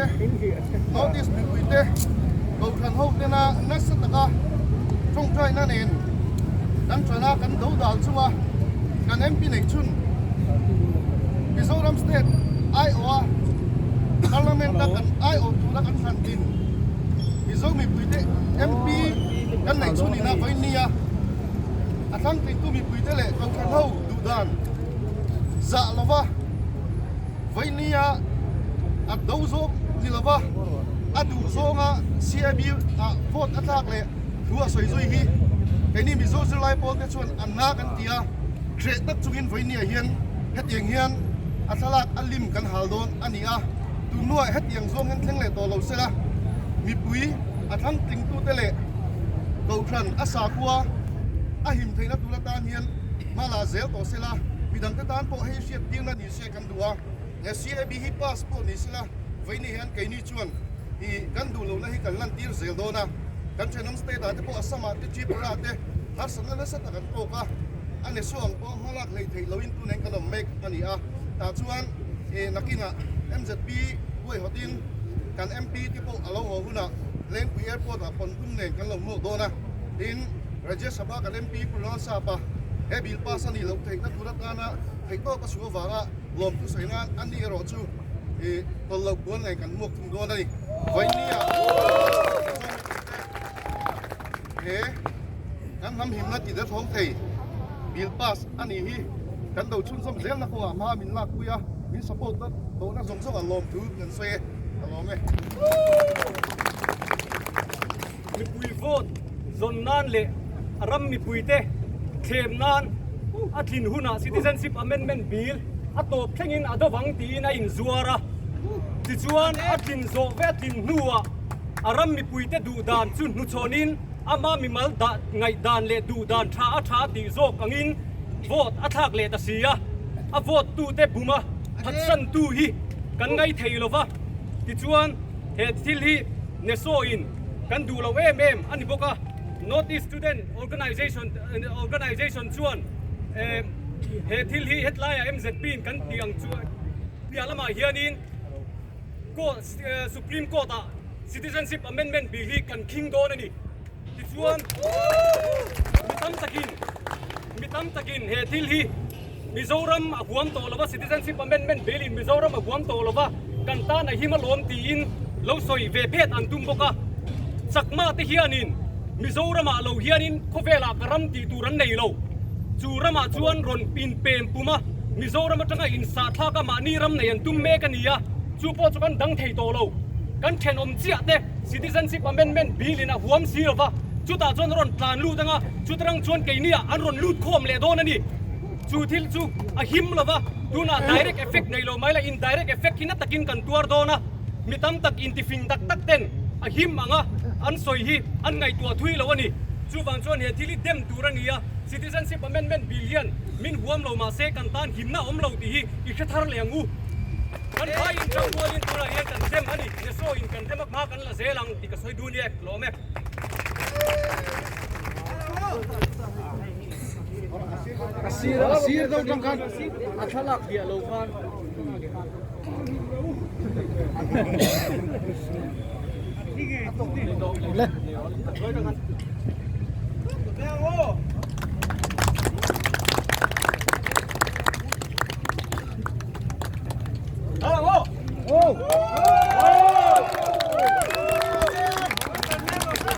mipuite, North East mipuite Kohhran ho tena nasa taka tawngtaina nen kan tan a, kan do dal chunga kan MP neih chhun Mizoram State aiawha Parliament a kan aiawh tura kan hran din Mizo mipuite MP kan neih chhun ina vawinia a thlangtlingtu mipuite leh Kohhran ho duhdan zah lova Vawinia a do zawk ni lova a duh zawnga CIB ah vote a tlak leh thu a sawi zui hi keini Mizo zirlai pawl te chuan an na kan ti a, hreh tak chungin Vawinia hian hetiang hian a thlalak a lim kan hal dawn a ni a, tun hnuah hetiang zawng hian thleng leh tawh lo sela mipui a thlang tlingtute leh Kohhran a sakhua a him theihna tur atan hian hma la zel tawh sela midangte tan pawh hei hriat tirna ni se kan duh a, he CAB hi pass pawh ni sela vawiini hian keini chuan ih kan duh lohna hi kan lantir zel dawn a, kan thenawm state ah te pawh Assam ah te Tripura ah te harsatna nasa tak an tawk a, a nesu ang pawh hma lak hleih theih loin tuneng kan awm mek a ni a, tah chuan ih nakinah MZP huaihawtin kan MP te pawh a lo haw hunah Lengpui Airport ah pawn tum nen kan lo hmuak dawn a, tin Rajya Sabha kan MP Pu Lalsapa he bill pass a nih loh theihna tur atana Theih tawk a chhuah avanga lawmthu sawi nan a ni erawh chu i tawlh loh puan nen kan hmuak thung dawn a ni. Vainia he kan hnam himna ti derthawng thei bill pass a nih hi kan do chhunzawm zelna kawngah hma min lakpui a, min support na tawhna zawng zawng ah lawmthu kan sawi e, ka lawm e. Mipui vote zawn nan leh ram mipuite thlem nan a tlin hunah Citizenship Amendment Bill a tawp thlengin a dovang tiin a inzuar a. Tichuan a tlin zawh ve a tlin hnuah a ram mipuite duh dan chu hnuchhawnin ama mimal dah ngaihdan leh duh dan tha a tha tih zawk angin vote a thlak leh ta si a. A vote tute buma phatsantu hi kan ngaithei lova. Tichuan he thil hi Neso-in kan duh lo em em a ni bawk a, North East Student Organisation Organisation chuan he thil hi hetlaiah MZP-in kan tih ang chu piah lamah hianin Court Supreme Court-ah Citizenship Amendment Bill hi kan khing dawn a ni. Tichuan mi tam takin mi tam takin he thil hi Mizoram a huam tawh lova, Citizenship Amendment Bill in Mizoram a huam tawh lova, kan tan a him alawm tiin lo sawi ve phet an tum bawk a. Chakma te hianin Mizoramah lo hianin khawvelah ka ram tih tur an nei lo. Chu ramah chuan rawn inpem pum a, Mizoram atanga insahthlak a mahni ram nei an tum mek a ni a, chu pawh chu kan dang thei tawh lo. Kan thenawm chiah te Citizenship Amendment Bill in a huam si lova, chutah chuan rawn tlan lut anga, chutarang chuan keiniah an rawn lut khawm leh dawn a ni. Chu thil chu a him lo va, tunah direct effect nei lo mai la, indirect effect hi na takin kan tuar dawn a, mi tam tak intifing tak tak ten a him ang a, an sawi hi an ngaihtuah thui lo a ni. Chuvang chuan he thil hi dem tur a ni a, Citizenship Amendment Bill hian min huam lo mah se kan tan himna a awm lo tih hi i hre thar leh ang u. Kan phai in tang rualin tunah hian kan dem a ni, Neso in kan dem a hma kan la zel ang tih ka sawi dun e, lawm e. A sir a sir deuh tang khan a thlalak biah lo khan. Le.